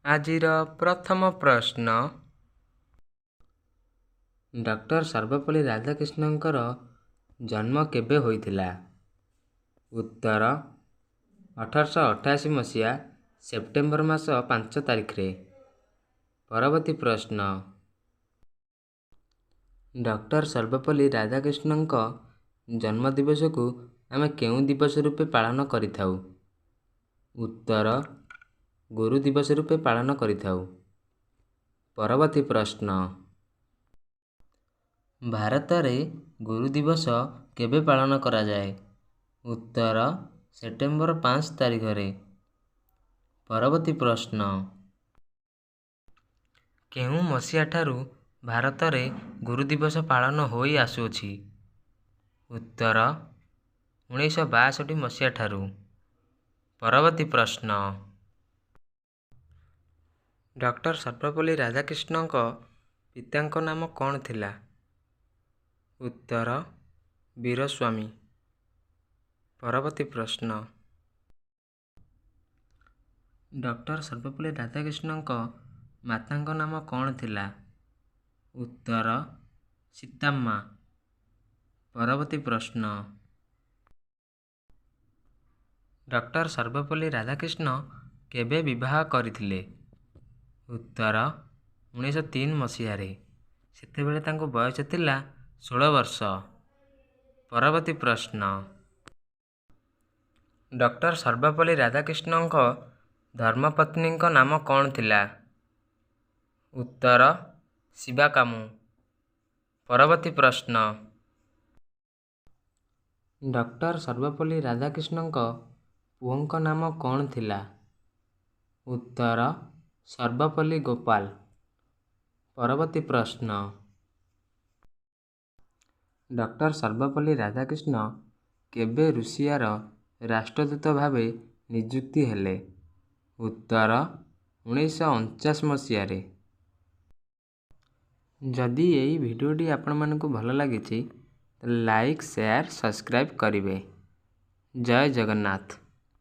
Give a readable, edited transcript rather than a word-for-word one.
ଆଜିର ପ୍ରଥମ ପ୍ରଶ୍ନ, ଡକ୍ଟର ସର୍ବପଲ୍ଲୀ ରାଧାକ୍ରିଷ୍ଣନଙ୍କର ଜନ୍ମ କେବେ ହୋଇଥିଲା? ଉତ୍ତର, 1888 ମସିହା ସେପ୍ଟେମ୍ବର ମାସ 5 ତାରିଖରେ। ପରବର୍ତ୍ତୀ ପ୍ରଶ୍ନ, ଡକ୍ଟର ସର୍ବପଲ୍ଲୀ ରାଧାକ୍ରିଷ୍ଣନଙ୍କ ଜନ୍ମ ଦିବସକୁ ଆମେ କେଉଁ ଦିବସ ରୂପେ ପାଳନ କରିଥାଉ? ଉତ୍ତର, ଗୁରୁ ଦିବସ ରୂପେ ପାଳନ କରିଥାଉ। ପରବର୍ତ୍ତୀ ପ୍ରଶ୍ନ, ଭାରତରେ ଗୁରୁ ଦିବସ କେବେ ପାଳନ କରାଯାଏ? ଉତ୍ତର, ସେପ୍ଟେମ୍ବର 5 ତାରିଖରେ। ପରବର୍ତ୍ତୀ ପ୍ରଶ୍ନ, କେଉଁ ମସିହାଠାରୁ ଭାରତରେ ଗୁରୁ ଦିବସ ପାଳନ ହୋଇ ଆସୁଅଛି? ଉତ୍ତର, 1962 ମସିହାଠାରୁ। ପରବର୍ତ୍ତୀ ପ୍ରଶ୍ନ, ଡକ୍ଟର ସର୍ବପଲ୍ଲୀ ରାଧାକ୍ରିଷ୍ଣନଙ୍କ ପିତାଙ୍କ ନାମ କ'ଣ ଥିଲା? ଉତ୍ତର, ବୀରସ୍ୱାମୀ। ପରବର୍ତ୍ତୀ ପ୍ରଶ୍ନ, ଡକ୍ଟର ସର୍ବପଲ୍ଲୀ ରାଧାକ୍ରିଷ୍ଣନଙ୍କ ମାତାଙ୍କ ନାମ କ'ଣ ଥିଲା? ଉତ୍ତର, ସୀତାମ୍ମା। ପରବର୍ତ୍ତୀ ପ୍ରଶ୍ନ, ଡକ୍ଟର ସର୍ବପଲ୍ଲୀ ରାଧାକ୍ରିଷ୍ଣନ କେବେ ବିବାହ କରିଥିଲେ? ଉତ୍ତର, 1903 ମସିହାରେ। ସେତେବେଳେ ତାଙ୍କୁ ବୟସ ଥିଲା 16 ବର୍ଷ। ପରବର୍ତ୍ତୀ ପ୍ରଶ୍ନ, ଡକ୍ଟର ସର୍ବପଲ୍ଲୀ ରାଧାକ୍ରିଷ୍ଣନଙ୍କ ଧର୍ମପତ୍ନୀଙ୍କ ନାମ କ'ଣ ଥିଲା? ଉତ୍ତର, ଶିବାକାମୁ। ପରବର୍ତ୍ତୀ ପ୍ରଶ୍ନ, ଡକ୍ଟର ସର୍ବପଲ୍ଲୀ ରାଧାକ୍ରିଷ୍ଣନଙ୍କ ପୁଅଙ୍କ ନାମ କ'ଣ ଥିଲା? ଉତ୍ତର, ସର୍ବପଲ୍ଲୀ ଗୋପାଲ। ପରବର୍ତ୍ତୀ ପ୍ରଶ୍ନ, ଡକ୍ଟର ସର୍ବପଲ୍ଲୀ ରାଧାକ୍ରିଷ୍ଣନ କେବେ ରୁଷିଆର ରାଷ୍ଟ୍ରଦୂତ ଭାବେ ନିଯୁକ୍ତି ହେଲେ? ଉତ୍ତର, 1949 ମସିହାରେ। ଯଦି ଏହି ଭିଡ଼ିଓଟି ଆପଣମାନଙ୍କୁ ଭଲ ଲାଗିଛି, ତାହେଲେ ଲାଇକ୍, ସେୟାର, ସବସ୍କ୍ରାଇବ୍ କରିବେ। ଜୟ ଜଗନ୍ନାଥ।